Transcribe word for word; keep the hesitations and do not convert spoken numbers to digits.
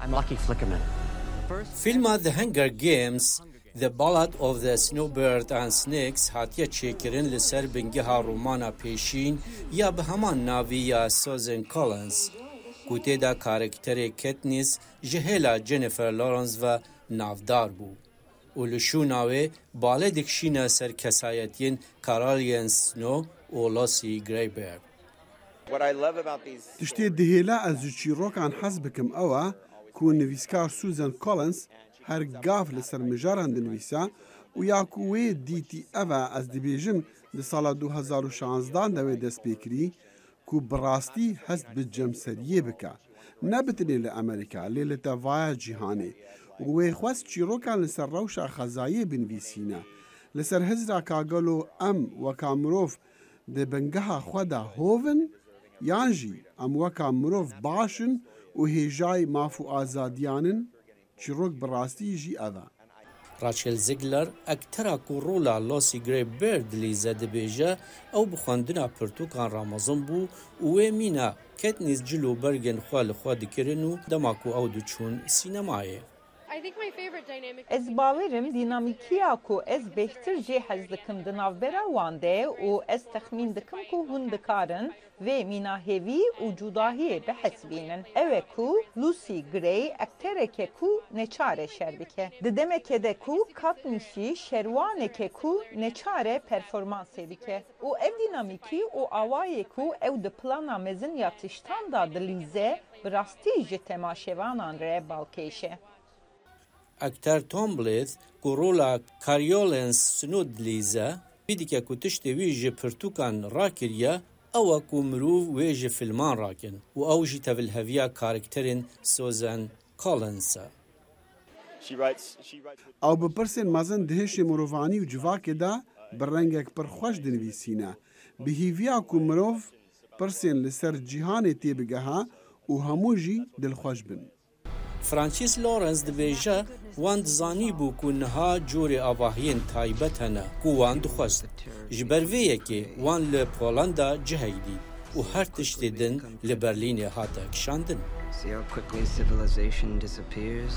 I'm Lucky Flickerman. Fîlma The Hunger Games, The Ballad of the Snowbird and Snakes hatiye çêkirin li ser bingeha romana pêşîn ya bi heman navî ya Susan Collins, ku tê de karakterê Katniss ji hêla Jennifer Lawrence ve navdar bû û li şûna wê bale dikişîne ser kesayetiyên Caroline Snow û Lucy Greybaird. Tiştê dihêle ez ji çîrokan hez bikim ew e ku nivîskar Susan Collins her gav li ser mijaran dinivîse û ya ku wê dîtî ev e, ez dibêjim di sala du hezar û şanzdan de wê dest pê kirî ku bi rastî hest bi cemseriyê bike. Ne bi tenê li Amerîka, lê li tevaya cîhanê. Û wê xwest çîrokan li ser rewşa xezayê binivîsîne. Li ser hizra ka gelo em weka mirov di bingeha xwe de hov in, yan jî em weka mirov baş in û hêjayî maf û azadiyan in, çîrok bi rastî jî ev e. Rachel Zegler, ektera ku rola Lucy Greybaird dilîze, dibêje, ew bi xwendina pirtûkan ramezin bû û wê mîna Katniss cil û bergên xwe li xwe dikirin û dema ku ew diçûn sînemayê. Ez bawerim dînamîkiya ku ez bêhtir jê hez dikim di navbera wan de û ez texmîn dikim ku hûn dikarin vê mîna hêvî û cudahiyê bihesibînin. Ew e ku Lucy Gray ektereke ku neçare şer bike. Di demeke de ku Katniss jî şerwaneke ku neçare performansê bike. Û ev dînamîkî û awayê ku ew di plana mezin ya tiştan de dilîze, bi rastî ji temaşevanan re balkêş e. Ekter Tom Blyth, ku rola Coriolanus Snow dilîze, pê dike ku tiştê wî ji pirtûkan rakiriye, ew e ku mirov wê ji fîlman rakin û ew jî tevlheviya karakterên Susan Collins e. Ew bi pirsên mezin di hişê mirovanî û civakê de bi rengek pir xweş dinivîsîne, bi hîviya ku mirov pirsên li ser cîhanê têbigeha û hemû jî dilxweş bin. Francis Lawrence dibêje, wan dizanîbû ku niha corê avahiyên taybet hene ku wan dixwest. Ji ber vê yekê wan li Polanda cihek dît û her tiştê din li Berlînê hate kişandin. See how quickly civilization disappears?